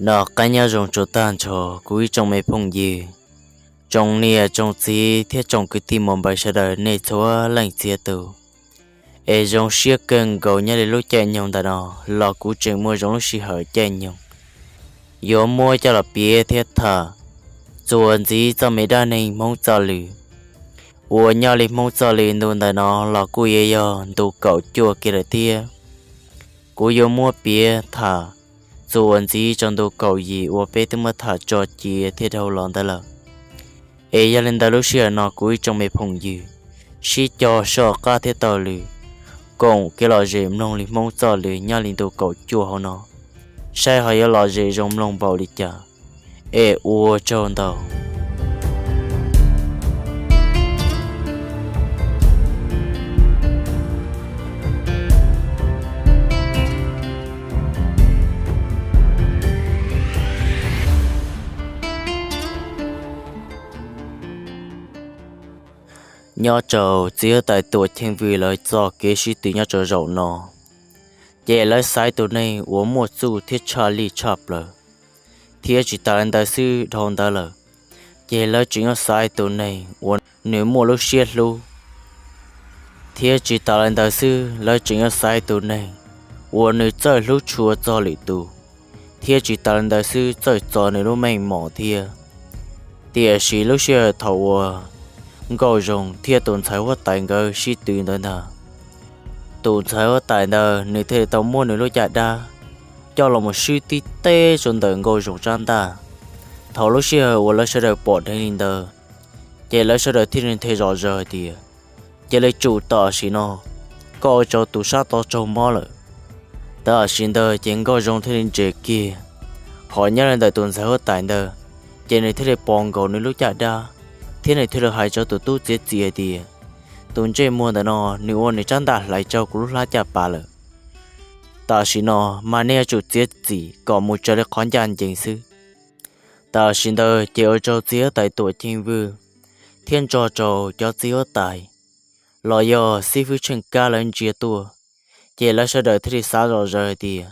Noj qab nyob zoo tsuas tag nrho kuv ib tsoom me phooj ywg, tsoom niam tsoom txiv thiab tsoom kwv tij muam npawg sawv daws nej txhua leej txhia tus. Es zoo siab kawg nkaus nyob li lub caij nyoog ntawm no los kuv tseem muaj zoo lub sij hawm caij nyoog yuav muab coj los piav thiab tham txuas ntxiv txoj me dab neeg Hmoob txoj lwm uas nyob li Hmoob txoj lwm ntu ntawm no los kuj yuav yog ntu kaum cuaj kiag lawm thiab. Kuv yuav muab piav tham txuas ntxiv rau ntu kaum yim uas peb twb muab tham tso cia thiab dhau los ntawd lawm. Es yog li ntawd lub sij hawm no kuv ib tsoom me phooj ywg sib cog soj qab thiab taug lw koom kev lom zem mloog li Hmoob txoj lwm nyob li ntu kaum cuaj hauv no, saib ho yuav lom zem zoo mloog npaum li cas. Es ua tsaug ntau. Nyob rau txiv huab tais Tuam Cheej Vwj lawv txoj kev sib tw nyob rau zaum no, ces lawv xaiv tus neeg uas muaj txuj thiab tshaj lij tshaj plaws, thiab tsis tas li ntawd xwb dhau ntawd lawm, ces lawv tseem yuav xaiv tus neeg uas nws muaj lub siab hlub, thiab tsis tas li ntawd xwb lawv tseem yuav xaiv tus neeg uas nws txawj hlub tshua txog lwm tus, thiab tsis tas li ntawd xwb txawj txo nws lub meej mom thiab. Tiam sis lub sij hawm thaum uas Nkauj Zoo thiab tus ntxhais huab tais nkawd sib tw ntawd ntag, tus ntxhais huab tais ntawd nws thiaj li tau muab nws lub caj dab coj los mus swb tib teb rau ntawm Nkauj Zoo tsab ntaj. Thaum lub sij hawm uas lawv sawv daws pom dheev li ntawd, ces lawv sawv daws thiaj li nthe zom zaws hais tias, cia li tsum tam sim no, koj ua rau tus sab tod raug mob lawm. Tam sim ntawd ces Nkauj Zoo thiaj li nres kiag, ho nyob li ntawm tus ntxhais huab tais ntawd, ces nws thiaj li pos nkaus nws lub caj dab, thiab nws thiaj li hais rau tus tub txiav txim hais tias, tus ntsej muag ntawm no nws ua nws tsab ntaj hlais rau kuv lub hlab caj pas lawm. Tam sim no mas nej yuav tsum txiav txim kom mus raws li qhov ncaj ncees xwb. Tam sim ntawd ces ua rau txiv huab tais Tuam Cheej Vwj thiab nrog rau cov txiv huab tais los yog xib fwb Tsheej Kab lawv ntsia tuaj, ces lawv sawv daws thiaj li xav zom zaws hais tias,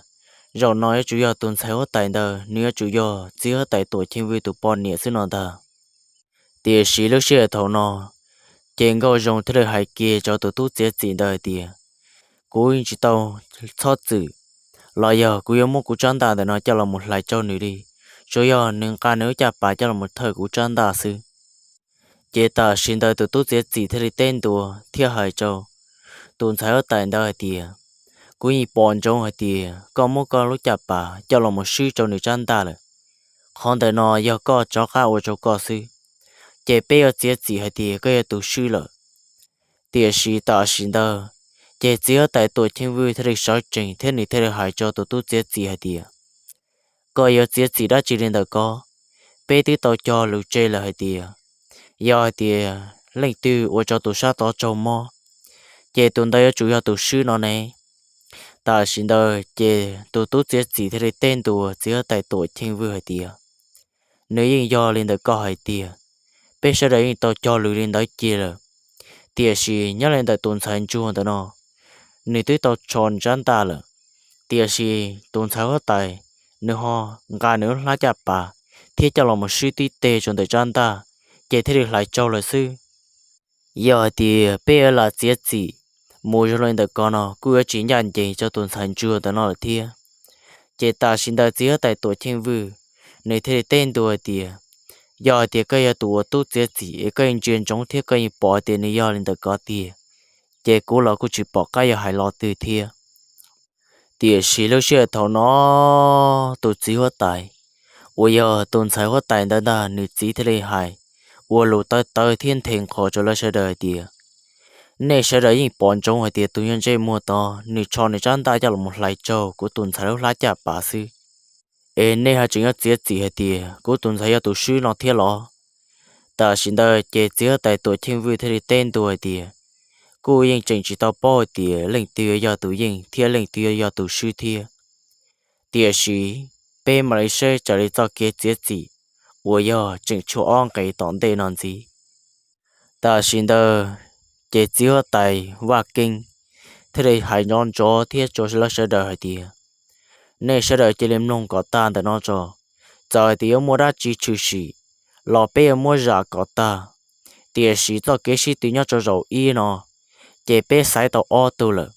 zaum no yuav tsum yog tus ntxhais huab tais ntawd nws yuav tsum yog txiv huab tais Tuam Cheej Vwj tus poj niam xwb no ntag. Tiam sis lub sij hawm thaum no, ces Nkauj Zoo thiaj li hais kiag rau tus tub txiav txim ntawd hais tias, kuv yeej tsis tau txhob txwm los yog kuv yuav muab kuv tsab ntaj ntawm no coj los mus hlais rau nws li, tsuas yog nws nqa nws lub caj pas coj los mus thawj kuv tsab ntaj xwb. Ces tam sim ntawd tus tub txiav txim thiaj li teb ntua thiab hais rau tus ntxhais huab tais ntawd hais tias, kuv yeej pom ntsoov hais tias koj muab koj lub caj pas coj los mus swb rau nws tsab ntaj lawm. Qhov ntawm no yog koj rov qab ua rau koj xwb, ces peb yuav txiav txim hais tias koj yog tus swb lawm. Tiam sis tam sim ntawd, ces txiv huab tais Tuam Cheej Vwj thiaj li sawv tsees thiab nws thiaj li hais rau tus tub txiav txim hais tias, koj yuav txiav txim dab tsi li ntawm ko? Peb twb tau cog lus tseg lawm hais tias, yog hais tias leej twg ua rau tus sab tod raug mob, ces tus ntawd yuav tsum yog tus swb no ne. Tam sim ntawd ces tus tub txiav txim thiaj li teb ntua txiv huab tais Tuam Cheej Vwj hais tias, nws yeej yog li ntawm koj hais tiag, peb sawv daws yeej tau cog lus li ntawd cia lawm. Tiam sis nyob li ntawm tus ntxhais ntsuag ntawm no, nws twb tau tsho nws tsab ntaj lawm, tiam sis tus ntxhais huab tais nws ho nqa nws lub hlab caj pas thiab coj los mus swb tib teg rau ntawm tsab ntaj, ces thiaj li hlais raug lawm xwb. Yog hais tias peb yuav lam txiav txim mus zoo li ntawm ko no kuj yuav tsis ncaj ncees rau tus ntxhais ntsuag ntawm no lawm thiab. Ces tam sim ntawd txiv huab tais Tuam Cheej Vwj, nws thiaj li teb ntua hais tias, yog hais tias koj yog tus uas tub txiav txim es koj yeej ntsia ntsoov thiab koj yeej pom hais tias nws yog li ntawm ko tiag, ces kuv los kuj tsis pom qab yuav hais lo twg thiab. Tiam sis lub sij hawm thaum no, tus txiv huab tais uas yog tus ntxhais huab tais ntawd ntag nws txiv thiaj li hais ua lus tawv tawv thiab nthe nqho rau lawv sawv daws hais tias, nej sawv daws yeej pom ntsoov hais tias tus yog ntsej muag tod nws tsho nws tsab ntaj coj los hlais raug kuv tus ntxhais lub hlab caj pas xwb, es nej ho tseem yuav txiav txim hais tias kuv tus ntxhais yog tus swb no thiab los? Tam sim ntawd ces txiv huab tais Tuam Cheej Vwj thiaj li teb ntua hais tias, kuj yeej tseem tsis tau paub hais tias leej twg yog tus yeej thiab leej twg yog tus swb thiab. Tiam sis peb mam li saib raws li txoj kev txiav txim uas yog tseem tshuav ob nqe tom ntej no ntxiv. Tam sim ntawd ces txiv huab tais Vaj Keeb thiaj li hais nrov nrov thiab rau lawv sawv daws hais tias, nej sawv daws cia li mloog kom tag ntawm no tso, Txawm hais tias yuav muaj dab tsi tshwm sim los peb yuav muab zam kom tag. Tiam sis txoj kev sib tw nyob rau zaum ib no ces peb xaiv tau ob tug lawm,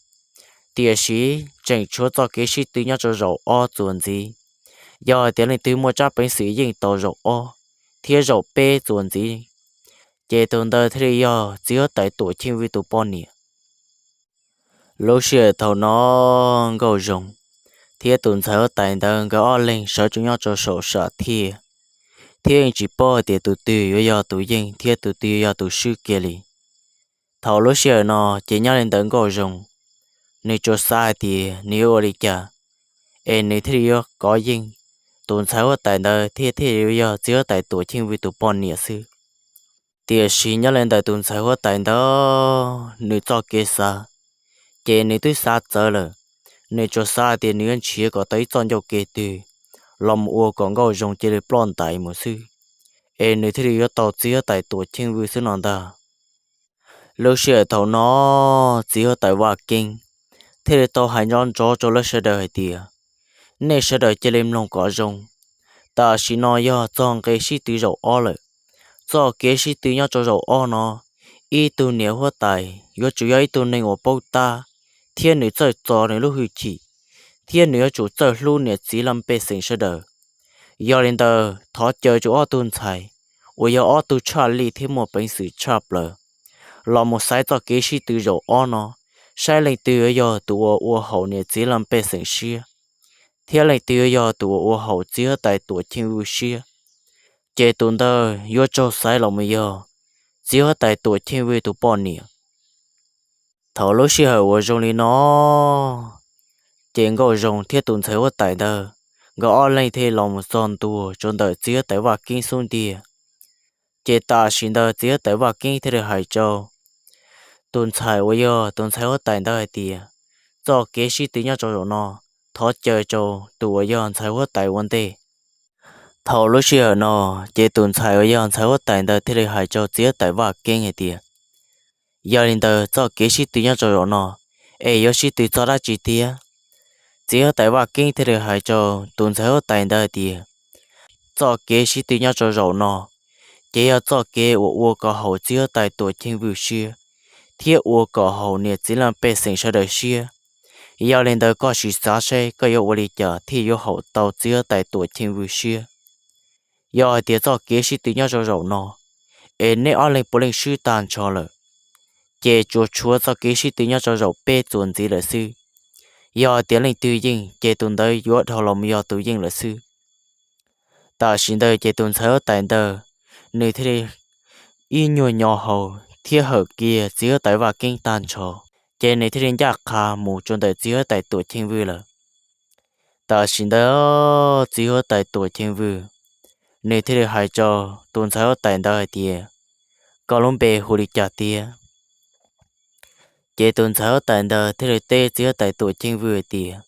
tiam sis tseem tshuav txoj kev sib tw nyob rau zaum ob txuas ntxiv. Yog hais tias leej twg muaj tsab peev xwm yeej tau zaum ob thiab zaum peb txuas ntxiv, ces tus ntawd thiaj li yog txiv huab tais Tuam Cheej Vwj tus poj niam. Lub sij hawm thaum no Nkauj Zoo thiab tus ntxhais huab tais ntawd nkawd ob leeg sawv tsees nyob rau saum sam thiaj, thiab yeej tsis paub hais tias tus twg yuav yog tus yeej thiab tus twg yuav yog tus swb kiag li. Thaum lub sij hawm no ces nyob li ntawd Nkauj Zoo, nws tsuas xav hais tias nws yuav ua li cas es nws thiaj li yuav kov yeej tus ntxhais huab tais ntawd thiab thiaj li yuav yog txiv huab tais Tuam Cheej Vwj tus poj niam xwb. Tiam sis nyob li ntawm tus ntxhais huab tais ntawd nws txoj kev xav, ces nws twb xav txawv lawm. Nws tsuas xav hais tias nws yuav nrhiav kom tau ib txoj ncauj kev twg los mus ua kom Nkauj Zoo cia li ploj ntais mus xwb, es nws thiaj li yuav tau txiv huab tais Tuam Cheej Vwj xwb no ntag. Lub sij hawm thaum no txiv huab tais Vaj Keeb thiaj li tau hais nrov nrov rau lawv sawv daws hais tias, nej sawv daws cia li mloog kom zoo. Tam sim no yog txog nqe sib tw zaum ob lawm. Txoj kev sib tw nyob rau zaum ob no, ib tug niam huab tais yuav tsum yog ib tug neeg uas paub tab, thiab nws txawj txo nws lub hwj chim, thiab nws yuav tsum txawj hlub niam txiv laj mej pej xeem sawv daws. Yog li ntawd thov caw rau ob tug ntxhais uas yog ob tug tshaj lij thiab muaj peev xwm tshaj plaws los mus xaiv txoj kev sib tw zaum ob no, saib leej twg yuav yog tus uas ua haum niam txiv laj mej pej xeem siab, thiab leej twg yuav yog tus uas ua haum txiv huab tais Tuam Cheej Vwj siab, ces tus ntawd yuav raug xaiv los mus yog txiv huab tais Tuam Cheej Vwj tus poj niam. Thaum lub sij hawm uas zoo li no, ces Nkauj Zoo thiab tus ntxhais huab tais ntawd nkawd ob leeg thiaj los mus txog ntua rau ntawm txiv huab tais Vaj Keeb xub ntiag. Ces tam sim ntawd txiv huab tais Vaj Keeb thiaj li hais rau tus ntxhais uas yog tus ntxhais huab tais ntawd hais tias, txoj kev sib tw nyob rau zaum no, thov caw rau tus uas yog ntxhais huab tais ua ntej. Thaum lub sij hawm no, ces tus ntxhais uas yog ntxhais huab tais ntawd thiaj li hais rau txiv huab tais Vaj Keeb hais tias, yog li ntawd txoj kev sib tw nyob rau zaum no, es yuav sib tw txog dab tsi tiag? Txiv huab tais Vaj Keeb thiaj li hais rau tus ntxhais huab tais ntawd hais tias, txoj kev sib tw nyob rau zaum no, ces yog txoj kev uas ua kom haum txiv huab tais Tuam Cheej Vwj siab, thiab ua kom haum niam txiv laj mej pej xeem sawv daws siab. Yog li ntawd koj sim xav seb koj yuav ua li cas thiaj yuav haum tau txiv huab tais Tuam Cheej Vwj siab. Yog hais tias txoj kev sib tw nyob rau zaum no, es nej ob leeg puav leej swb tag nrho lawm, ces tsuas tshuav txoj kev sib tw nyob rau zaum peb txuas ntxiv lawm xwb. Yog hais tias leej twg yeej ces tus ntawd yuav dhau los mus yog tus yeej lawm xwb. Tam sim ntawd ces tus ntxhais huab tais ntawd, nws thiaj li ib nyuag nyo hau thiab hawm kiag txiv huab tais Vaj Keeb tag nrho, ces nws thiaj li ncaj qha mus rau ntawm txiv huab tais Tuam Cheej Vwj lawm. Tam sim ntawd txiv huab tais Tuam Cheej Vwj, nws thiaj li hais rau tus ntxhais huab tais ntawd hais tias, koj lub npe hu li cas tiag? Ces tus ntxhais huab tais ntawd thiaj li teb txiv huab tais Tuam Cheej Vwj hais tias,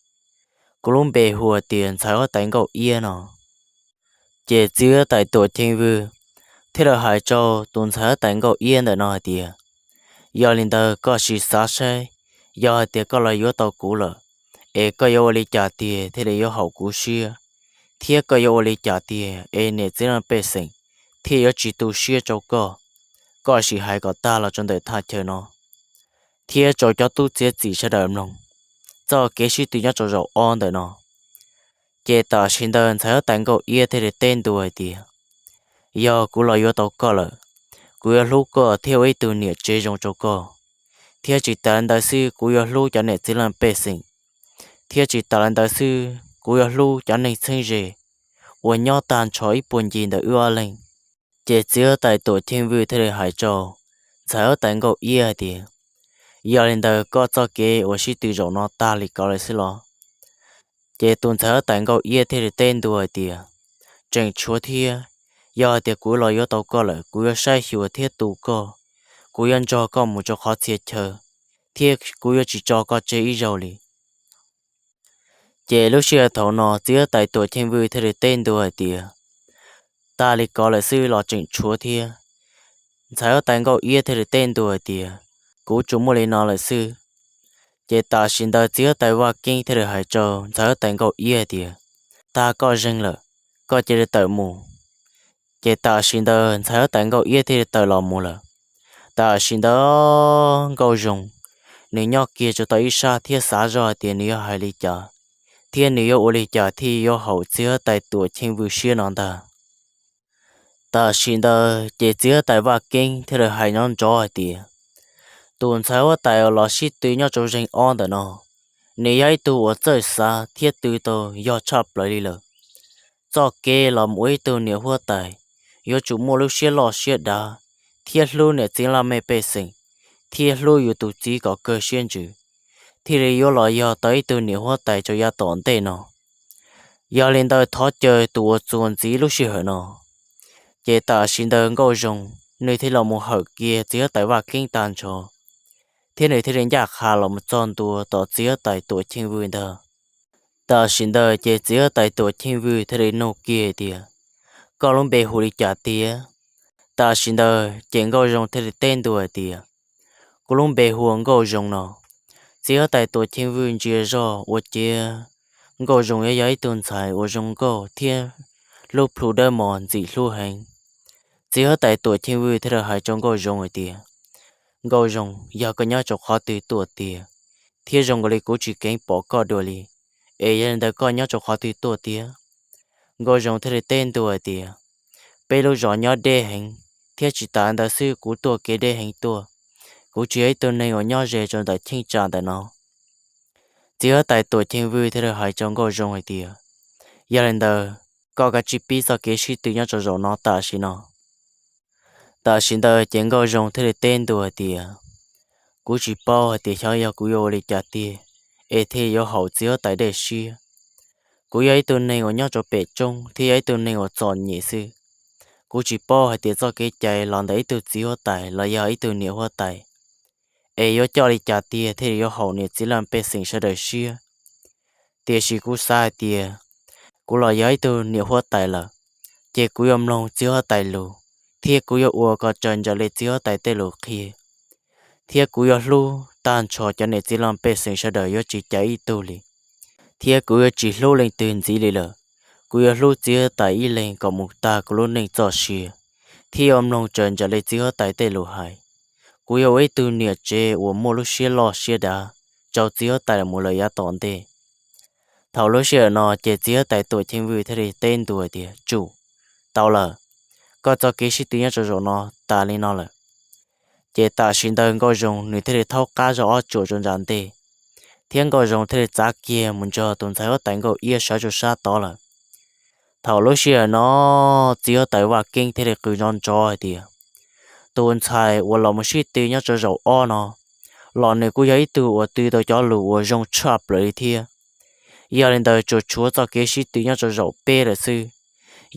kuv lub npe hu hais tias ntxhais huab tais Nkauj Iab no. Ces txiv huab tais Tuam Cheej Vwj thiaj li hais rau tus ntxhais huab tais Nkauj Iab ntawm no hais tias, yog li ntawd koj sim xav saib, yog hais tias koj los yuav tau kuv lawm, es koj yuav ua li cas tiag thiaj li yuav haum kuv siab, thiab koj yuav ua li cas tiag es niam txiv laj mej pej xeem thiaj yuav tsis tu siab rau koj. Koj sim hais kom tag los rau ntawm thaj chaw no, thiab rau cov tub txiav txim sawv daws mloog txoj kev sib tw nyob rau zaum ob ntawm no. Ces tam sim ntawd ntxhais huab tais Nkauj Iab thiaj li teb ntua hais tias, yog kuv los yuav tau koj lawm, kuv yuav hlub koj thiab ua ib tug niam tsev zoo rau koj, thiab tsis tas li ntawd xwb kuv yuav hlub cov niam txiv laj mej pej xeem, thiab tsis tas li ntawd xwb kuv yuav hlub cov neeg txheeb ze uas nyob tag nrho ib puag ncig ntawm wb ob leeg. Ces txiv huab tais Tuam Cheej Vwj thiaj li hais rau ntxhais huab tais Nkauj Iab hais tias, yog li ntawd koj txoj kev uas sib tw zaum no tag li ko lawm xwb los? Ces tus ntxhais huab tais Nkauj Iab thiaj li teb ntua hais tias, tseem tshuav thiab, yog hais tias kuv los yuav tau koj lawm kuv yuav saib xyuas thiab tu koj, kuv yuav nrog koj mus rau qhov txhia chaw, thiab kuv yuav tsis tso koj tseg ib zaug li. Ces lub sij hawm thaum no txiv huab tais Tuam Cheej Vwj thiaj li teb ntua hais tias, tag li ko lawm xwb los tseem tshuav thiab? Ntxhais huab tais Nkauj Iab thiaj li teb ntua hais tias, kuv tsuas muaj li no lawm xwb. Ces tam sim ntawd txiv huab tais Vaj Keeb thiaj li hais rau ntxhais huab tais Nkauj Iab hais tias, tag koj zeeg lawm, koj cia li tawm mus. Ces tam sim ntawd ntxhais huab tais Nkauj Iab thiaj li tawm los mus lawm. Tam sim ntawd Nkauj Zoo nws nyob kiag rau tom ib sab thiab xav zoj hais tias nws yuav hais li cas, thiab nws yuav ua li cas thiaj yuav haum txiv huab tais Tuam Cheej Vwj siab no ntag. Tam sim ntawd ces txiv huab tais Vaj Keeb thiaj li hais nrov nrov hais tias, tus ntxhais huab tais uas los sib tw nyob rau zeeg ob ntawm no, nws yog ib tug uas txawj xav thiab tw tau yog tshaj plaws li lawm. Txoj kev los mus ua ib tug niam huab tais, yuav tsum muaj lub siab loj siab dav, thiab hlub niam txiv laj mej pej xeem, thiab hlub yus tus txiv kom kawg siab ntsws, thiaj li yuav los yog tau ib tug niam huab tais rau yav tom ntej no. Yog li ntawd thov caw tus uas txuas ntxiv lub sij hawm no. Ces tam sim ntawd Nkauj Zoo nws thiaj los mus hawm kiag txiv huab tais Vaj Keeb tag nrho, thiab nws thiaj li ncaj qha los mus txog ntua tom txiv huab tais Tuam Cheej Vwj ntag. Tam sim ntawd ces txiv huab tais Tuam Cheej Vwj thiaj li nug kiag tias, koj lub npe hu li cas tiag? Tam sim ntawd ces Nkauj Zoo thiaj li teb ntua hais tias, kuv lub npe hu ua Nkauj Zoo no. Txiv huab tais Tuam Cheej Vwj ntsia zog ua ciav Nkauj Zoo yuav yog ib tug ntxhais uas zoo nkauj thiab hlub plhu dawb mos ntxim hlub heev. Txiv huab tais Tuam Cheej Vwj thiaj li hais rau Nkauj Zoo hais tias, Nkauj Zoo, yog koj nyob rau qhov twg tuaj tiag, thiab zoo nkaus li kuv tsis keev pom koj dua li, es yog li ntawd koj nyob rau qhov twg tuaj tiag? Nkauj Zoo thiaj li teb ntua hais tias, peb lub zos nyob deb heev, thiab tsis tas ntawd xwb kuv tuaj kev deb heev tuaj, kuv tsis yog ib tug neeg uas nyob ze rau ntawm cheeb tsam ntawm no. Txiv huab tais Tuam Cheej Vwj thiaj li hais rau Nkauj Zoo hais tias, yog li ntawd, koj kav tsij pib txoj kev sib tw nyob rau zaum no tam sim no. Tam sim ntawd ces Nkauj Zoo thiaj li teb ntua hais tias, kuv tsis paub hais tias xyov yog kuv yuav ua li cas tiag es thiaj yuav haum txiv huab tais dej siab. Kuv yog ib tug neeg uas nyob rau pem roob thiab yog ib tug neeg uas txom nyem xwb. Kuv tsis paub hais tias txoj kev cai los ntawm ib tug txiv huab tais los yog ib tug niam huab tais es yuav coj li cas tiag thiaj yuav haum niam txiv laj pej xeem sawv daws siab. Tiam sis kuv xav hais tias kuv los yog ib tug niam huab tais lawm, ces kuv yuav mloog txiv huab tais lus, thiab kuv yuav ua kom raws nraim li txiv huab tais tej lus qhia, thiab kuv yuav hlub tag nrho cov niam txiv laj pej xeem sawv daws yuav tsis caiv ib tug li, thiab kuv yuav tsis hlub leej twg ntxiv li lawm. Kuv yuav hlub txiv huab tais ib leeg kom mus tag kuv lub neej txoj sia, thiab yuav mloog raws nraim li txiv huab tais tej lus hais. Kuv yuav ua ib tug niam tsev uas muaj lub siab loj siab dav rau txiv huab tais los mus lawm yav tom ntej. Thaum lub sij hawm no ces txiv huab tais Tuam Cheej Vwj thiaj li teb ntua tias, tsum, tau lawm, koj txoj kev sib tw nyob rau zaum no tas li no lawm. Ces tam sim ntawd Nkauj Zoo nws thiaj li thaub qab zog ob tsuam rau nram ntej, thiab Nkauj Zoo thiaj li txav kiag mus nrog tus ntxhais huab tais Nkauj Iab sawv rau sab tod lawm. Thaum lub sij hawm no txiv huab tais Vaj Keeb thiaj li qw nrov nrov hais tias, tus ntxhais uas los mus sib tw nyob rau zaum ob no los nws kuj yog ib tug uas tw tau cov lus uas zoo tshaj plaws li thiab. Yog li ntawd tsuas tshuav txoj kev sib tw nyob rau zaum peb lawm xwb.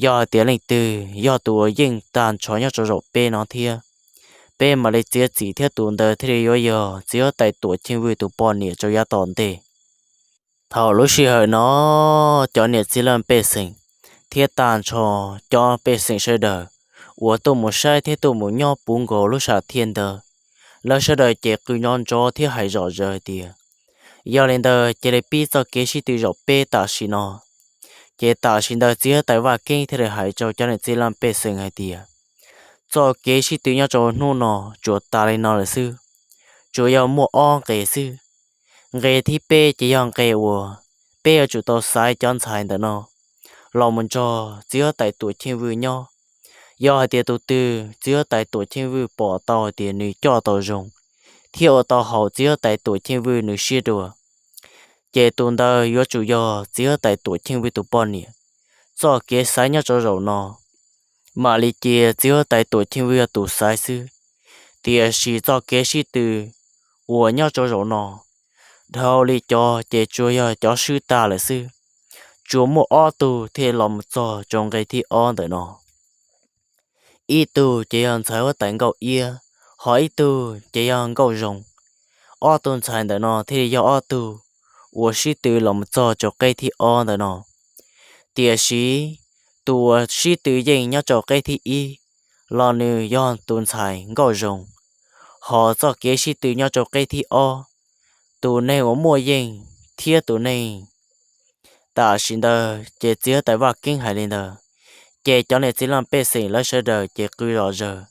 Yog hais tias leej twg yog tus uas yeej tag nrho nyob rau zaum peb no thiab, peb mam li txiav txim thiab tus ntawd thiaj li yuav yog txiv huab tais Tuam Cheej Vwj tus poj niam rau yav tom ntej. Thaum lub sij hawm no cov niam txiv laj pej xeem thiab tag nrho cov pej xeem sawv daws uas tuaj mus saib thiab tuaj mus nyob puv nkaus lub sam thiaj ntawd, lawv sawv daws ces qw nrov nrov thiab hais zom zaws hais tias, yog li ntawd cia li pib txoj kev sib tw zaum peb tam sim no. Ces tam sim ntawd txiv huab tais Vaj Keeb thiaj li hais rau cov niam txiv laj pej xeem hais tias, txoj kev sib tw nyob rau hnub no tsuas tas li no lawm xwb, tsuas yog muaj ob nqe xwb. Nqe thib peb ces yog nqe uas peb yuav tsum tau xaiv cov ntxhais ntawm no los mus nrog txiv huab tais Tuam Cheej Vwj nyob. Yog hais tias tus twg txiv huab tais Tuam Cheej Vwj pom tau hais tias nws coj tau zoo thiab ua tau haum txiv huab tais Tuam Cheej Vwj nws siab dua, ces tus ntawd yuav tsum yog txiv huab tais Tuam Cheej Vwj tus poj niam. Txoj kev xaiv nyob rau zaum no mam li cia txiv huab tais Tuam Cheej Vwj yog tus xaiv xwb. Tiam sis txoj kev sib tw uas nyob rau zaum no, dhau li cov ces tsuas yog cov swb tag lawm xwb. Tsuas muaj ob tug thiaj los mus txog rau nqe thib ob ntawm no. Ib tug ces yog ntxhais huab tais Nkauj Iab, ho ib tug ces yog Nkauj Zoo. Ob tug ntxhais ntawm no thiaj li yog ob tug uas sib tw los mus txog rau qeb thib ob ntawm no. Tiam sis tus uas sib tw yeej nyob rau qeb thib ib los nws yog tus ntxhais Nkauj Zoo, ho txoj kev sib tw nyob rau qeb thib ob, tus neeg uas muaj yeej thiab tus neeg. Tam sim ntawd ces txiv huab tais Vaj Keeb hais li ntawd, Ces cov niam txiv laj pej xeem lawv sawv daws ces qw zom zaws,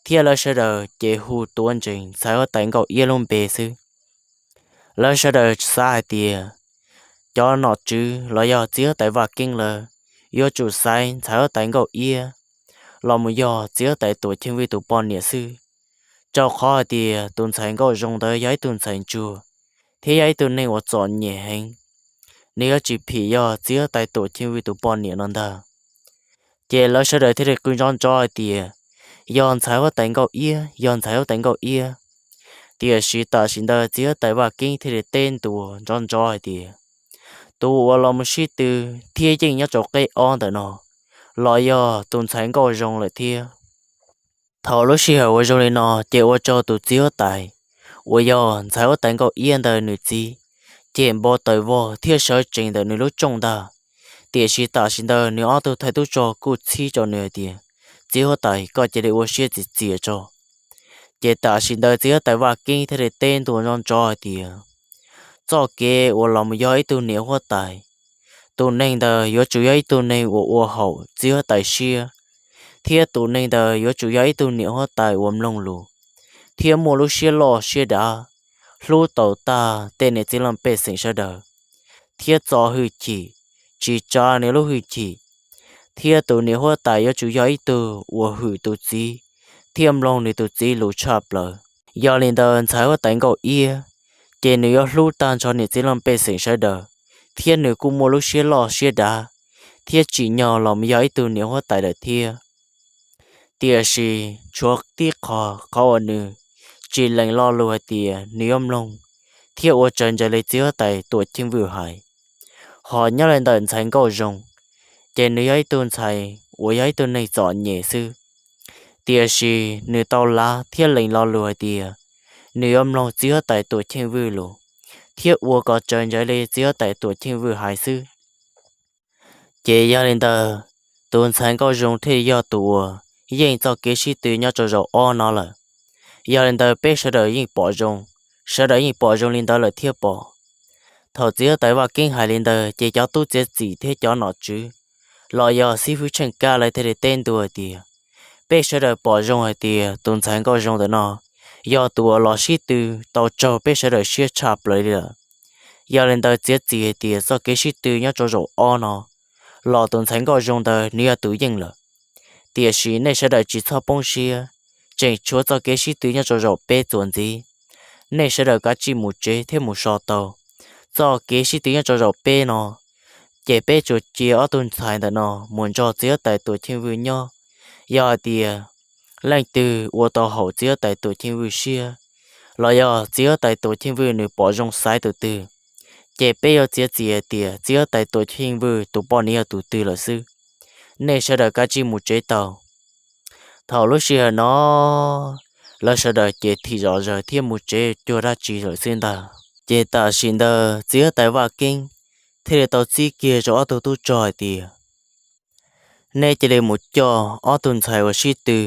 thiab lawv sawv daws ces hu tuav ntsees ntxhais huab tais Nkauj Iab lub npe xwb. Lawv sawv daws xav hais tias cov nom tswv los yog txiv huab tais Vaj Keeb lawv yuav tsum xaiv ntxhais huab tais Nkauj Iab los mus yog txiv huab tais Tuam Cheej Vwj tus poj niam xwb, rau qhov hais tias tus ntxhais Nkauj Zoo ntawd yog ib tug ntxhais ntsuag thiab yog ib tug neeg uas txom nyem heev, nws yuav tsis phim yog txiv huab tais Tuam Cheej Vwj tus poj niam no ntag. Ces lawv sawv daws thiaj li qw nrov nrov hais tias, yog ntxhais huab tais Nkauj Iab, yog ntxhais huab tais Nkauj Iab. Tiam sis tam sim ntawd txiv huab tais Vaj Keeb thiaj li teb ntua nrov nrov hais tias, tus uas los mus sib tw thiab yeej nyob rau qeb ob ntawm no los yog tus ntxhais Nkauj Zoo lawm thiab. Thaum lub sij hawm uas zoo li no ces ua rau tus txiv huab tais uas yog ntxhais huab tais Nkauj Iab ntawd nws txiv ces npau taws vog thiab sawv tsees ntawm nws lub rooj ntag. Tiam sis tam sim ntawd nws ob tug thawj tub rog kuj txhib rau nws hais tias, txiv huab tais, koj cia li ua siab txias txias tso. Ces tam sim ntawd txiv huab tais Vaj Keeb thiaj li teb ntua nrov nrov hais tias, txoj kev uas los mus yog ib tug niam huab tais, tus neeg ntawd yuav tsum yog ib tug neeg uas ua haum txiv huab tais siab, thiab tus neeg ntawd yuav tsum yog ib tug niam huab tais uas mloog lus thiab muaj lub siab loj siab dav, hlub tau tag tej niam txiv laj pej xeem sawv daws, thiab txo hwj chim, tsis tsa nws lub hwj chim, thiab tus niam huab tais yuav tsum yog ib tug uas hwm tus txiv thiab mloog nws tus txiv lus tshaj plaws. Yog li ntawd ntxhais huab tais Nkauj Iab ces nws yuav hlub tag nrho niam txiv laj pej xeem sawv daws, thiab nws kuj muaj lub siab loj siab dav thiab tsim nyog los mus yog ib tug niam huab tais lawm thiab. Tiam sis tshuav tib qho, qhov uas nws tsis lees lo lus hais tias nws yuav mloog thiab ua raws nraim li txiv huab tais Tuam Cheej Vwj hais. Ho nyob li ntawm ntxhais Nkauj Zoo, ces nws yog ib tug ntxhais uas yog ib tug neeg txom nyem xwb, tiam sis nws tau lav thiab lees lo lus hais tias nws yuav mloog txiv huab tais Tuam Cheej Vwj lus thiab ua kom raws nraim li txiv huab tais Tuam Cheej Vwj hais xwb. Ces yog li ntawd, tus ntxhais Nkauj Zoo thiaj yog tus uas yeej txoj kev sib tw nyob rau zaum ob no lawm. Yog li ntawd peb sawv daws yeej pom zoo, sawv daws yeej pom zoo li ntawd lawm thiab pom. Thaum txiv huab tais Vaj Keeb hais li ntawd ces cov tub txiav txim thiab cov nom tswv los yog xib fwb tsheej kab lawv thiaj li teb ntua tias, peb sawv daws pom zoo hais tias tus ntxhais Nkauj Zoo ntawm no yog tus uas los sib tw tau raug peb sawv daws siab tshaj plaws li lawm. Yog li ntawd txiav txim hais tias txoj kev sib tw nyob rau zaum ob no los tus ntxhais Nkauj Zoo ntawd nws yog tus yeej lawm. Tiam sis nej sawv daws tsis txhob poob siab, tseem tshuav txoj kev sib tw nyob rau zaum peb txuas ntxiv. Nej sawv daws kav tsij mus tsev thiab mus so tau. Txoj kev sib tw nyob rau zaum peb no, ces peb tsuas cia ob tug ntxhais ntawm no mus nrog txiv huab tais Tuam Cheej Vwj nyob. Yog hais tias leej twg ua tau haum txiv huab tais Tuam Cheej Vwj siab, los yog txiv huab tais Tuam Cheej Vwj nws pom zoo xaiv tus twg, ces peb yuav txiav txim hais tias txiv huab tais Tuam Cheej Vwj tus poj niam yog tus twg lawm xwb. Nej sawv daws kav tsij mus tsev tau. Thaum lub sij hawm no, lawv sawv daws ces thim zom zaws thiab mus tsev cuag dab tsi lawm xwb ntag. Ces tam sim ntawd txiv huab tais Vaj Keeb thiaj li tau txib kiag rau ob tug tub rog hais tias, nej cia li mus coj ob tug ntxhais uas sib tw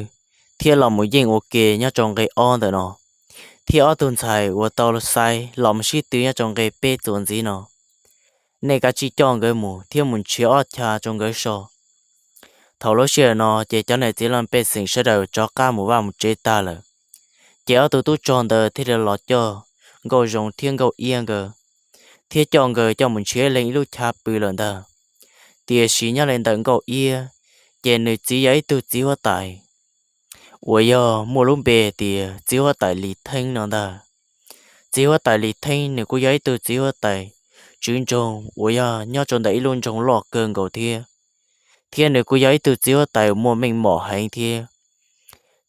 thiab los mus yeej ua ke nyob rau nqe ob ntawm no, thiab ob tug ntxhais uas tau xaiv los mus sib tw nyob rau nqe peb txuas ntxiv no, nej kav tsij coj nkawd mus thiab mus nrhiav ob chav rau nkawd so. Thaum lub sij hawm no ces cov niam txiv laj pej xeem sawv daws rov qab mus vaj mus tsev tag lawm. Ces ob tug tub rog ntawd thiaj li los coj Nkauj Zoo thiab Nkauj Iab nkawd, thiab coj nkawd coj mus nrhiav leej ib lub chav pw lawm ntag. Tiam sis nyob li ntawm Nkauj Iab, ces nws txiv yog ib tug txiv huab tais uas yog muaj lub npe tias txiv huab tais Lis Theeb no ntag. Txiv huab tais Lis Theeb nws kuj yog ib tug txiv huab tais tswv nroog uas yog nyob rau ntawm ib lub nroog loj kawg nkaus thiab, thiab nws kuj yog ib tug txiv huab tais uas muaj meej mom heev thiab.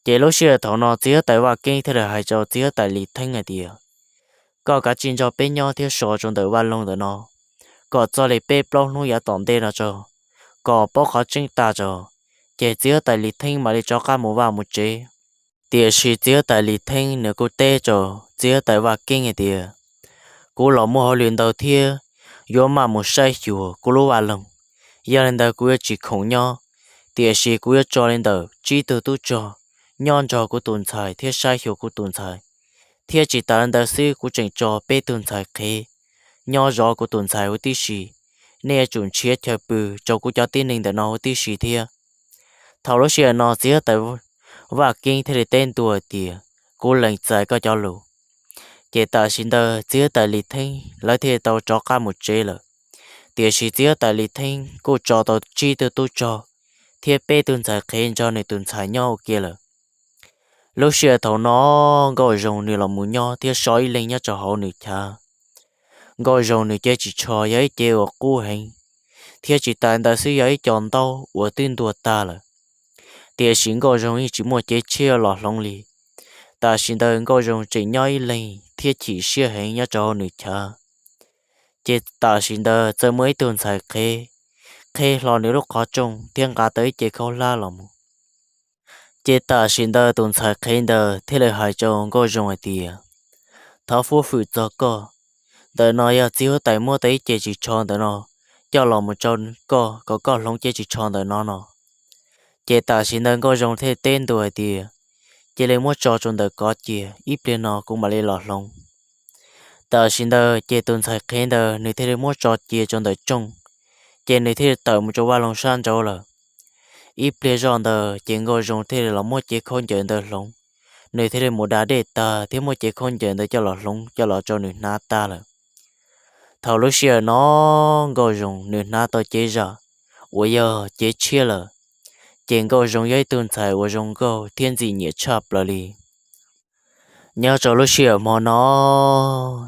Ces lub sij hawm thaum no txiv huab tais Vaj Keeb thiaj li hais rau txiv huab tais Lis Theeb hais tias, koj kav tsij nrog peb nyob thiab so rau ntawm vaj loog ntawm no kom txog li peb plaub hnub yav tom ntej no tso, kom paub qhov tseeb tag tso, ces txiv huab tais Lis Theeb mam li rov qab mus vaj mus tsev. Tiam sis txiv huab tais Lis Theeb nws kuj teb rau txiv huab tais Vaj Keeb hais tias, kuv los muaj hauj lwm ntau thiab, yuav maj mus saib xyuas kuv lub vaj loog. Yog li ntawd kuv yuav tsis khoom nyob, tiam sis kuv yuav tso li ntawm tsib tug tub rog nyob nrog kuv tus ntxhais thiab saib xyuas kuv tus ntxhais. Thiab tsis tas li ntawd xwb, kuv tseem tso peb tug ntxhais qhev nyob zov kuv tus ntxhais huv tib si. Nej yuav tsum nrhiav chaw pw rau kuv cov tib neeg ntawm no huv tib si thiab. Thaum lub sij hawm no txiv huab tais Vaj Keeb thiaj li teb ntua tias, Kuv lees txais koj cov lus. Ces tam sim ntawd txiv huab tais Lis Theeb lawv thiaj tau rov qab mus tsev lawm. Tiam sis txiv huab tais Lis Theeb kuj tso tau tsib tug tub rog thiab peb tug ntxhais qhev nrog nws tus ntxhais nyob ua ke lawm. Lub sij hawm thaum no Nkauj Zoo nws los mus nyob thiab so ib leeg nyob rau hauv nws chav. Nkauj Zoo nws cev ris tsho yog ib cev uas qub heev, thiab tsis tas ntawd xwb yog ib co ntaub uas twb ntuag tag lawm. Tiam sis Nkauj Zoo yeej tsis muaj cev tshiab los hloov li. Tam sim ntawd Nkauj Zoo tseem nyob ib leeg thiab chim siab heev nyob rau hauv nws chav. Ces tam sim ntawd txawm muaj ib tug ntxhais qhev qhev hlo nws lub qhov rooj thiab nqa tau ib ce khaub hlab los mus. Ces tam sim ntawd tus ntxhais qhev ntawd thiaj li hais rau Nkauj Zoo hais tias, Thov fuab fwm txog koj, ntawm no yog txiv huab tais muab tau ib ce ris tsho ntawm no coj los mus rau koj kom koj hloov cev ris tsho ntawm no no. Ces tam sim ntawd Nkauj Zoo thiaj teb ntua hais tias, Cia li muab tso rau ntawm ko cia, ib pliag no kuv mam li los hloov. Tam sim ntawd ces tus ntxhais qhev ntawd nws thiaj li muab tso cia rau ntawm rooj, ces nws thiaj li tawm mus rau vaj loog sab nraud lawm. Ib pliag zoj ntawd ces Nkauj Zoo thiaj li los muab cev khaub ncaws ntawd hloov, nws thiaj li mus da dej tag thiab muab cev khaub ncaws ntawd coj los hloov coj los rau nws hnav tag lawm. Thaum lub sij hawm no Nkauj Zoo nws hnav tau cev zam uas yog cev tshiab lawm, ces Nkauj Zoo yog ib tug ntxhais uas zoo nkauj thiab ntxim nyiam tshaj plaws li. Nyob rau lub sij hawm hmo no,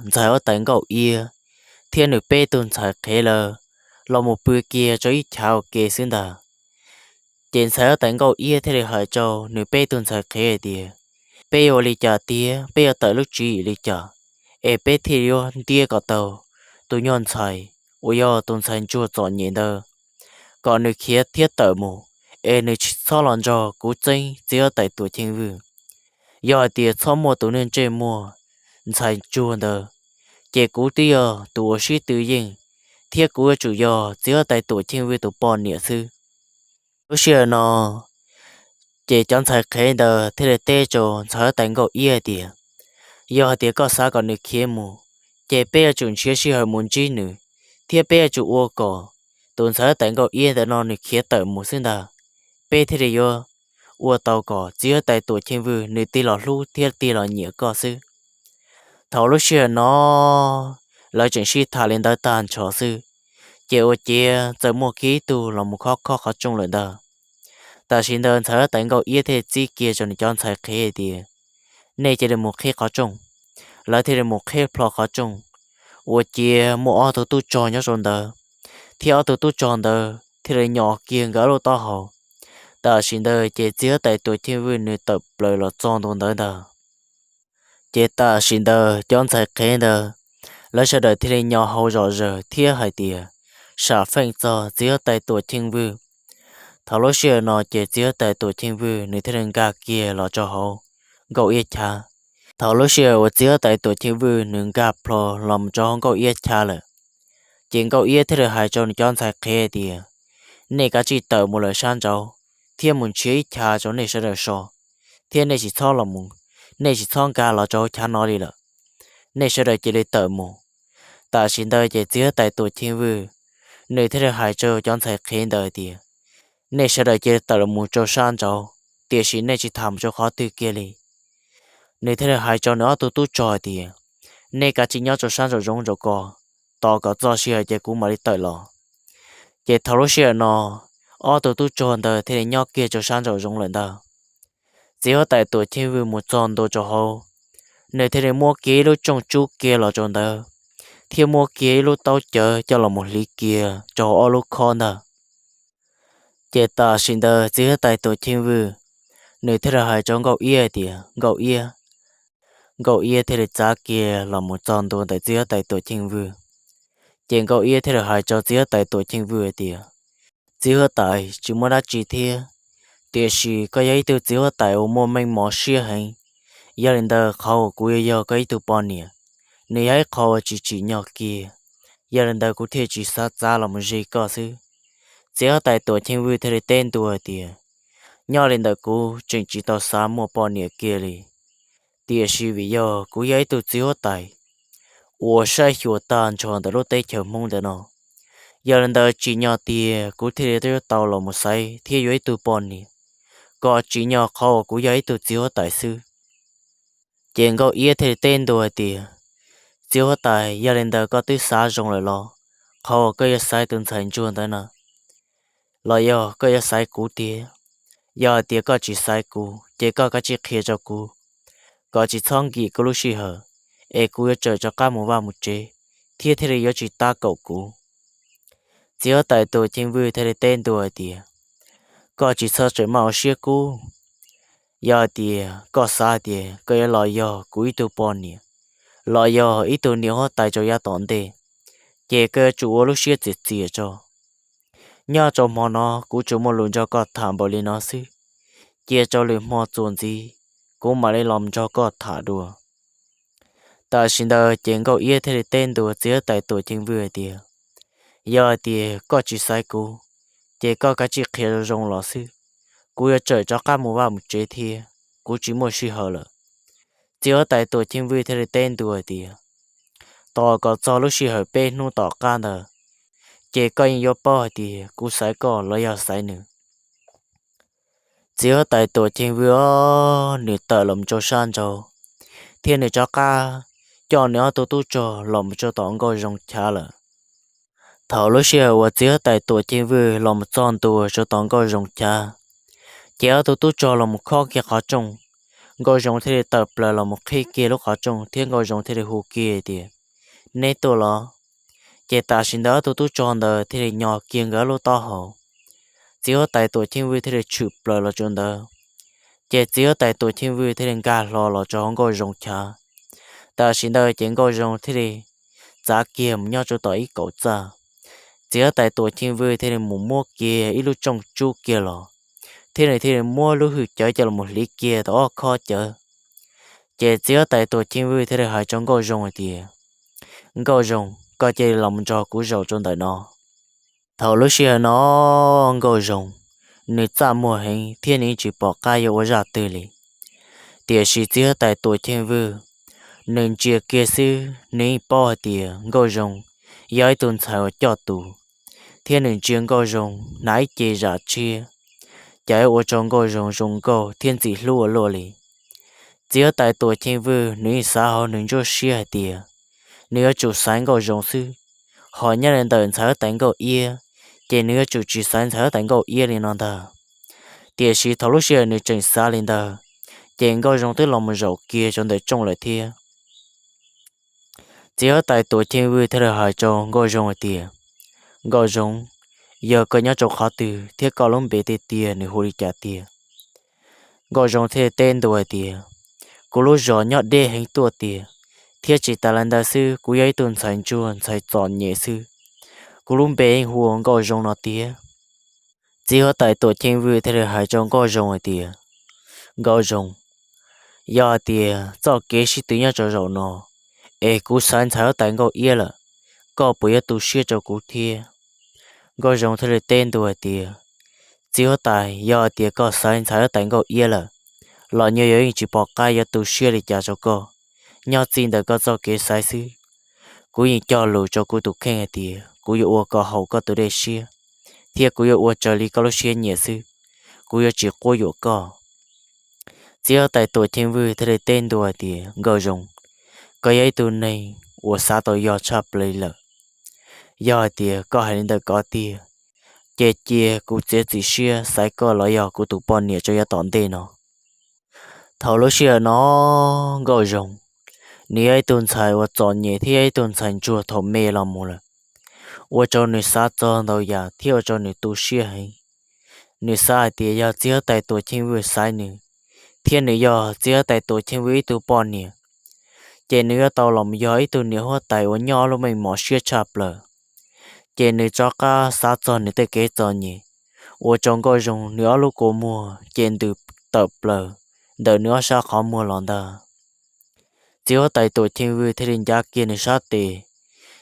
ntxhais huab tais Nkauj Iab thiab nws peb tug ntxhais qhev lawv los mus pw kiag rau ib chav ua ke xwb ntag. Ces ntxhais huab tais Nkauj Iab thiaj li hais rau nws peb tug ntxhais qhev hais tias, Peb yuav ua li cas tiag, peb yuav tawm lub tswv yim li cas es peb thiaj yuav ntiab kom tau tus nyuag ntxhais uas yog tus ntxhais ntsuag txom nyem ntawd, kom nws khiav thiab tawm mus, es nws tsis txhob los nrog kuv txeeb txiv huab tais Tuam Cheej Vwj. Yog hais tias txhob muaj tus neeg ntsej muag ntxhais ntsuag ntawd, ces kuv twb yog tus uas sib tw yeej thiab kuv yuav tsum yog txiv huab tais Tuam Cheej Vwj tus poj niam xwb. Lub sij hawm no ces cov ntxhais qhev ntawd thiaj li teb rau ntxhais huab tais Nkauj Iab hais tias, Yog hais tias koj xav kom nws khiav mus, ces peb yuav tsum nrhiav sij hawm mus ntsib nws, thiab peb yuav tsum ua kom tus ntxhais huab tais Nkauj Iab ntawm no nws khiav tawm mus xwb ntag, peb thiaj li yuav ua tau kom txiv huab tais Tuam Cheej Vwj nws tig los hlub thiab tig los nyiam koj xwb. Thaum lub sij hawm no lawv tseem sib tham li ntawd tag nrho xwb, ces ua ciav txawm muaj kiag ib tug los mus khob khob qhov rooj lawm ntag. Tam sim ntawd ntxhais huab tais Nkauj Iab thiaj txib kiag rau nws cov ntxhais qhev hais tias, Nej cia li mus qhib qhov rooj. Lawv thiaj li mus qhib plho qhov rooj, ua ciav muaj ob tug tub rog nyob rau ntawd, thiab ob tug tub rog ntawd thiaj li nyo kiag nkawd lub taub hau. Tam sim ntawd ces txiv huab tais Tuam Cheej Vwj nws tawm plaws los txog ntua ntawd ntag. Ces tam sim ntawd cov ntxhais qhev ntawd, lawv sawv daws thiaj li nyo hau zom zaws thiab hais tias, Sam feej txog txiv huab tais Tuam Cheej Vwj. Thaum lub sij hawm no ces txiv huab tais Tuam Cheej Vwj nws thiaj li nkag kiag los rau hauv Nkauj Iab chav. Thaum lub sij hawm uas txiv huab tais Tuam Cheej Vwj nws nkag plho los mus rau hauv Nkauj Iab chav lawm, ces Nkauj Iab thiaj li hais rau nws cov ntxhais qhev tias, Nej kav tsij tawm mus lawm sab nraud thiab mus nrhiav ib chav rau nej sawv daws so, thiab nej tsis txhob los mus, nej tsis txhob nkag los rau hauv chav no li lawm. Nej sawv daws cia li tawm mus. Tam sim ntawd ces txiv huab tais Tuam Cheej Vwj nws thiaj li hais rau cov ntxhais qhev ntawd tias, Nej sawv daws cia li tawm los mus rau sab nraud, tiam sis nej tsis tham mus rau qhov twg kiag li. Nws thiaj li hais rau nws ob tug tub rog hais tias, Nej kav tsij nyob rau sab nraum zoov nraum ko, tos kom txog sij hawm ces kuv mam li tawm los. Ces thaum lub sij hawm no, ob tug tub rog ntawd thiaj li nyob kiag rau sab nraum zoov lawm ntag. Txiv huab tais Tuam Cheej Vwj mus txog ntua rau hauv, nws thiaj li muab kiag ib lub rooj tsub kiag los rau ntawd, thiab muab kiag ib lub taub cawv coj los mus hliv kiag rau hauv ob lub khob ntag. Ces tam sim ntawd txiv huab tais Tuam Cheej Vwj, nws thiaj li hais rau Nkauj Iab hais tias, Nkauj Iab. Nkauj Iab thiaj li txav kiag los mus txog ntua ntawm txiv huab tais Tuam Cheej Vwj. Ces Nkauj Iab thiaj li hais rau txiv huab tais Tuam Cheej Vwj hais tias, Txiv huab tais, tsis muaj dab tsi thiab, tiam sis koj yog ib tug txiv huab tais uas muaj meej mom siab heev. Yog li ntawd qhov uas kuv yuav yog koj ib tug poj niam, nws yog ib qho uas tsis tsim nyog kiag. Yog li ntawd kuv thiaj tsis xav txav los mus ze koj xwb. Txiv huab tais Tuam Cheej Vwj thiaj li teb ntua hais tias, Nyob li ntawm kuv tseem tsis tau xav muaj poj niam kiag li, tiam sis vim yog kuv yog ib tug txiv huab tais uas saib xyuas tag nrho ntawm lub teb chaws Hmoob ntawm no, yog li ntawd tsim nyog tiag kuv thiaj li yuav tau los mus xaiv thiab yuav ib tug poj niam. kom tsim nyog qhov uas kuv yog ib tug txiv huab tais xwb. Ces Nkauj Iab thiaj li teb ntua hais tias, Txiv huab tais, yog li ntawd koj twb xav zoo lawm los? Qhov uas koj yuav xaiv tus ntxhais ntsuag ntawd no, los yog koj yuav xaiv kuv tiag? Yog hais tias koj tsis xaiv kuv ces koj kav tsij qhia rau kuv, kom tsis txhob nkim kuv lub sij hawm, es kuv yuav tsawm rov qab mus vaj mus tsev, thiab thiaj li yuav tsis tab kaum kuv. Txiv huab tais Tuam Ceev Vwj thiaj li teb ntua hais tias, Koj tsis txhob tsawm maj ua siab kub. Yog hais tias koj xav hais tias koj yuav los yog kuv ib tug poj niam, los yog ib tug niam huab tais rau yav tom ntej, ces koj yuav tsum ua lub siab txias txias tso. Nyob rau hmo no kuv tsuas muaj lus nrog koj tham npaum li no xwb, cia rau lwm hmo txuas ntxiv kuv mam li los nrog koj tham dua. Tam sim ntawd ces Nkauj Iab thiaj li teb ntua txiv huab tais Tuam Ceev Vwj hais tias, Yog hais tias koj tsis xaiv kuv, ces koj kav tsij qhia zoo zoo los xwb. Kuv yuav tsawm rov qab mus vaj mus tsev thiab, kuv tsis muaj sij hawm lawm. Txiv huab tais Tuam Ceev Vwj thiaj li teb ntua hais tias, Tos kom txog lub sij hawm peb hnub tom qab ntawd, ces koj yeej yuav paub hais tias kuv xaiv koj los yog xaiv nws. Txiv huab tais Tuam Ceev Vwj os, nws tawm los rau sab nraud, thiab nws rov qab coj nws ob tug tub rog los mus rau tom Nkauj Zoo chav lawm. Thaum lub sij hawm uas txiv huab tais Tuam Ceev Vwj los mus txog ntua rau tom Nkauj Zoo chav, ces ob tug tub rog los mus khob kiag qhov rooj. Nkauj Zoo thiaj li tawm plaws los mus qhib kiag lub qhov rooj thiab Nkauj Zoo thiaj li hu kiag tias, Neb tuaj los? Ces tam sim ntawd ob tug tub rog ntawd thiaj li nyo kiag nkawd lub taub hau. Txiv huab tais Tuam Ceev Vwj thiaj li tshwm plaws los rau ntawd, ces txiv huab tais Tuam Ceev Vwj thiaj li nkag hlo los rau hauv Nkauj Zoo chav. Tam sim ntawd ces Nkauj Zoo thiaj li txav kiag mus nyob rau tom ib kaum txaj. Txiv huab tais Tuam Ceev Vwj thiaj li mus muab kiag ib lub rooj tsub kiag los, thiab nws thiaj li muab lub hwj cawv coj los hliv kiag tau ob khob cawv. Ces txiv huab tais Tuam Ceev Vwj thiaj li hais rau Nkauj Zoo hais tias, Nkauj Zoo, koj cia li los mus nrog kuv zaum rau ntawm no. Thaum lub sij hawm no Nkauj Zoo nws txaj muag heev thiab nws tsis pom qab yuav ua zaj twg li. Tiam sis txiv huab tais Tuam Ceev Vwj, nws ntsia kiag xwb nws yeej paub hais tias Nkauj Zoo yog ib tug ntxhais uas coj tus, thiab nws ntsia Nkauj Zoo hnav ib ce zam tshiab, cas ua rau Nkauj Zoo zoo nkauj thiab ntxim hlub ua luaj li. Txiv huab tais Tuam Ceev Vwj nws yeej xav hauv nws ntsuab siab hais tias nws yuav tsum xaiv Nkauj Zoo xwb, ho nyob li ntawm ntxhais huab tais Nkauj Iab, ces nws yuav tsum tsis xaiv ntxhais huab tais Nkauj Iab li no ntag. Tiam sis thaum lub sij hawm nws tseem xav li ntawd, ces Nkauj Zoo twb los mus zaum kiag rau ntawm rooj lawm thiab. Txiv huab tais Tuam Ceev Vwj thiaj li hais rau Nkauj Zoo hais tias, Nkauj Zoo, yog koj nyob rau qhov twg thiab koj lub npe tiag tiag nws hu li cas tiag? Nkauj Zoo thiaj li teb ntua hais tias, Kuv lub zos nyob deb heev tuaj tiag, thiab tsis tas li ntawd xwb kuv yog ib tug ntxhais ntsuag ntxhais txom nyem xwb, kuv lub npe yeej hu ua Nkauj Zoo no tiag. Txiv huab tais Tuam Ceev Vwj thiaj li hais rau Nkauj Zoo hais tias, Nkauj Zoo, yog hais tias txoj kev sib tw nyob rau zaum no es kuv xaiv ntxhais huab tais Nkauj Iab lawm, koj puas yuav tu siab rau kuv thiab? Nkauj Zoo thiaj li teb ntua hais tias, Txiv huab tais, yog hais tias koj xaiv ntxhais huab tais Nkauj Iab lawm, los nyuag yog yeej tsis pom qab yuav tu siab li cas rau koj. Nyob txij ntawm koj txoj kev xaiv xwb, kuv yeej cog lus rau kuv tus kheej hais tias kuv yuav ua kom haum koj tus dej siab, thiab kuv yuav ua raws li koj lub siab nyiam xwb, kuv yuav tsis quab yuam koj. Txiv huab tais Tuam Ceev Vwj thiaj li teb ntua hais tias, Nkauj Zoo, koj yog ib tug neeg uas xav tau yog tshaj plaws li lawm. Yog hais tias koj hais li ntawm ko tiag, ces cia kuv txiav txim siab xaiv koj los yog kuv tus poj niam rau yav tom ntej no. Thaum lub sij hawm no Nkauj Zoo, nws yog ib tug ntxhais uas txom nyem thiab yog ib tug ntxhais ntsuag thaum me los mus lawm, ua rau nws xav txog ntau yam thiab ua rau nws tu siab heev. Nws xav hais tias yog txiv huab tais Tuam Ceev Vwj xaiv nws, thiab nws yog txiv huab tais Tuam Ceev Vwj ib tug poj niam, ces nws yuav tau los yog ib tug niam huab tais uas nyob lub meej mom siab tshaj plaws. Ces nws rov qab xav txog nws tej kev txom nyem, ua rau Nkauj Zoo nws ob lub kua muag ces ntws tawm plaws ntawm nws ob sab qhov muag los ntag. Txiv huab tais Tuam Ceev Vwj thiaj li ncav kiag nws sab tes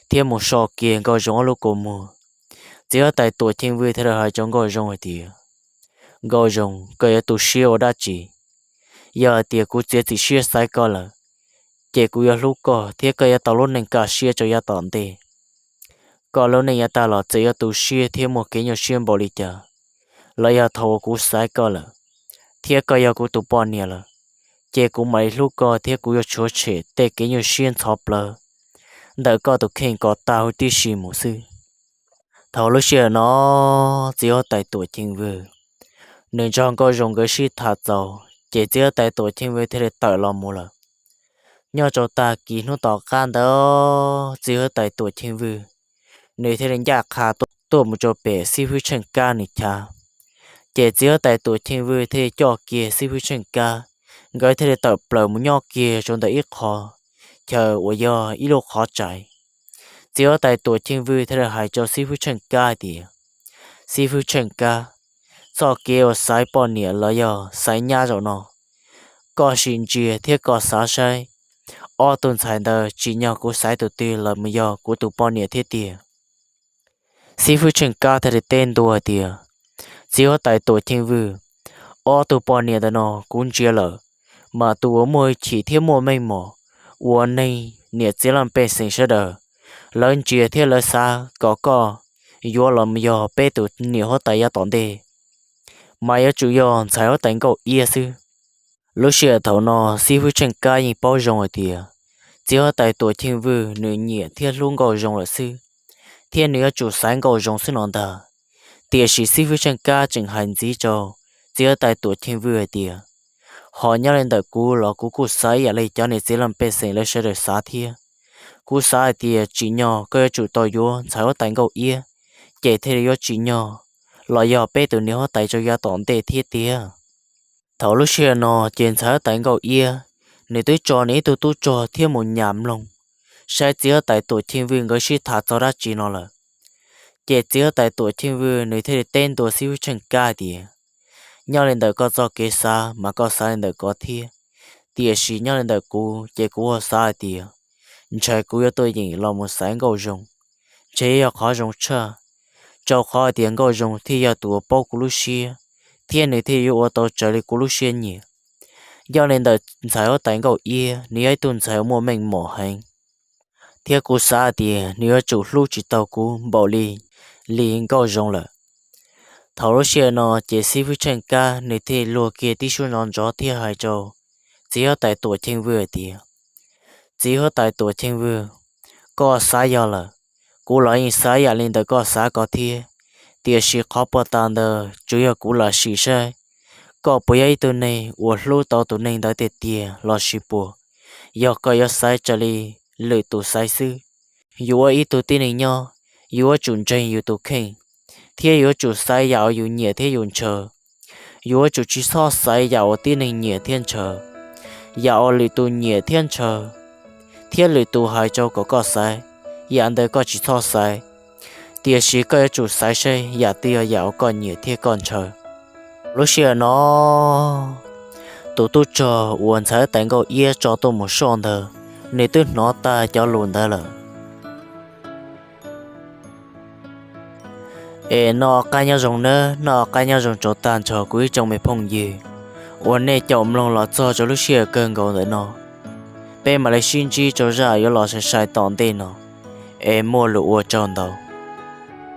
thiab mus so kiag Nkauj Zoo ob lub kua muag. Txiv huab tais Tuam Ceev Vwj thiaj li hais rau Nkauj Zoo hais tias, Nkauj Zoo, koj yuav tu siab ua dab tsi? Yog hais tias kuv txiav txim siab xaiv koj lawm, ces kuv yuav hlub koj thiab koj yuav tau lub neej kaj siab rau yav tom ntej. Koj lub neej yav tag los txawm yuav tu siab thiab muaj kev nyuaj siab npaum li cas, los yog thaum uas kuv xaiv koj lawm, thiab koj yog kuv tus poj niam lawm, ces kuv mam li hlub koj thiab kuv yuav tshuav tshem tej kev nyuaj siab ntxhov plawv ntawm koj tus kheej kom tag huv tib si mus xwb. Thaum lub sij hawm no, txiv huab tais Tuam Cheej Vwj nws nrog Nkauj Zoo nkawd sib tham txaus ces txiv huab tais Tuam Cheej Vwj thiaj li tawm los mus lawm. Nyob rau tag kis hnub tom qab ntawd, txiv huab tais Tuam Cheej Vwj nws thiaj li ncaj qha tuaj mus rau pem xib hwb Tsheej Kab nws chav. Ces txiv huab tais Tuam Cheej Vwj thiaj li coj kiag xib hwb Tsheej Kab, nkawd thiaj li tawm plaws mus nyob kiag rau ntawm ib qho chaw uas yog ib lub qhov tsais. Txiv huab tais Tuam Cheej Vwj thiaj li hais rau xib hwb Tsheej Kab hais tias, Xib hwb Tsheej Kab, txoj kev uas xaiv poj niam los yog xaiv nyab zaum no, koj sim ntsia thiab koj xav saib ob tug ntxhais ntawd tsim nyog kuv xaiv tus twg los mus yog kuv tus poj niam thiab tiag. Xib hwb Tsheej Kab thiaj li teb ntua hais tias, Txiv huab tais Tuam Cheej Vwj, ob tug poj niam ntawm no kuv ntsia lawm, mas tus uas muaj hwj chim thiab muaj meej mom uas neeg niam txiv leej pej xeem sawv daws lawv ntsia thiab lawv xav kom koj yuav los mus yog peb tus niam huab tais yav tom ntej, mas yuav tsum yog ntxhais huab tais Nkauj Iab xwb. Lub sij hawm thaum no xib hwb Tsheej Kab yeej paub zoo hais tias txiv huab tais Tuam Cheej Vwj nws nyiam thiab hlub Nkauj Zoo lawm xwb, thiab nws yuav tsum xaiv Nkauj Zoo xwb no ntag. Tiam sis xib hwb Tsheej Kab tseem hais ntxiv rau txiv huab tais Tuam Cheej Vwj hais tias, Ho nyob li ntawm kuv los kuv kuj xav ib yam li cov niam txiv leej pej xeem lawv sawv daws xav thiab. Kuv xav hais tias tsim nyog koj yuav tsum tau yuav ntxhais huab tais Nkauj Iab, ces thiaj li yuav tsim nyog los yog peb tus niam huab tais rau yav tom ntej thiab tiag. Thaum lub sij hawm no ces ntxhais huab tais Nkauj Iab nws twb tso nws ib tug tub rog thiab mus nyas mloog saib txiv huab tais Tuam Cheej Vwj nkawd sib tham txog dab tsi no lawm. Ces txiv huab tais Tuam Cheej Vwj nws thiaj li teb ntua xib hwb Tsheej Kab hais tias, Nyob li ntawm koj txoj kev xav mas koj xav li ntawm koj thiab, tiam sis nyob li ntawm kuv ces kuv ho xav hais tias ntshai kuv yuav tuaj yeem los mus xaiv Nkauj Zoo, ntshe yog qhov zoo tshaj, rau qhov hais tias Nkauj Zoo thiaj yog tus uas paub kuv lub siab, thiab nws thiaj yuav ua tau raws li kuv lub siab nyiam. Nyob li ntawm ntxhais huab tais Nkauj Iab nws yog ib tug ntxhais uas muaj meej mom heev, thiab kuv xav hais tias nws yuav tsum hlub tsis tau kuv npaum li li Nkauj Zoo lawm. Thaum lub sij hawm no ces xib hwb Tsheej Kab nws thiaj luag kiag tib suab nrov nrov thiab hais rau txiv huab tais Tuam Cheej Vwj hais tias, Txiv huab tais Tuam Cheej Vwj, koj xav yog lawm, kuv los yeej xav yam li ntawm koj xav ko thiab, tiam sis qhov puag ta ntawd tsuas yog kuv lam sim saib koj puas yog ib tug neeg uas hlub tau tus neeg ntawd tiag tiag los sis puas yog koj yuav xaiv raws li lwm tus xaiv xwb. Yus ua ib tug tib neeg nyob, yus yuav tsum ntseeg yus tus kheej, thiab yuav tsum xaiv yam uas yus nyiam thiab yus ntshaw. Yus yuav tsum tsis txhob xaiv yam uas tib neeg nyiam thiab ntshaw, yam uas lwm tus nyiam thiab ntshaw, thiab lwm tus hais rau kom koj xaiv, yam ntawd koj tsis txhob xaiv. Tiam sis koj yuav tsum xaiv saib yam twg yog yam uas koj nyiam thiab koj ntshaw. Lub sij hawm no, tus tub rog uas ntxhais huab tais Nkauj Iab tso tuaj mus soj ntawd, nws twb hnov tag cov lus ntawd lawm. Es noj qab nyob zoo nawb, noj qab nyob zoo rau tag nrho kuv ib tsoom me phooj ywg uas nej caum mloog los txog rau lub sij hawm kawg nkaus ntawm no. Peb mam li sib ntsib rau zaj yuav los sai sai tom ntej no, es muaj lus ua tsaug ntau.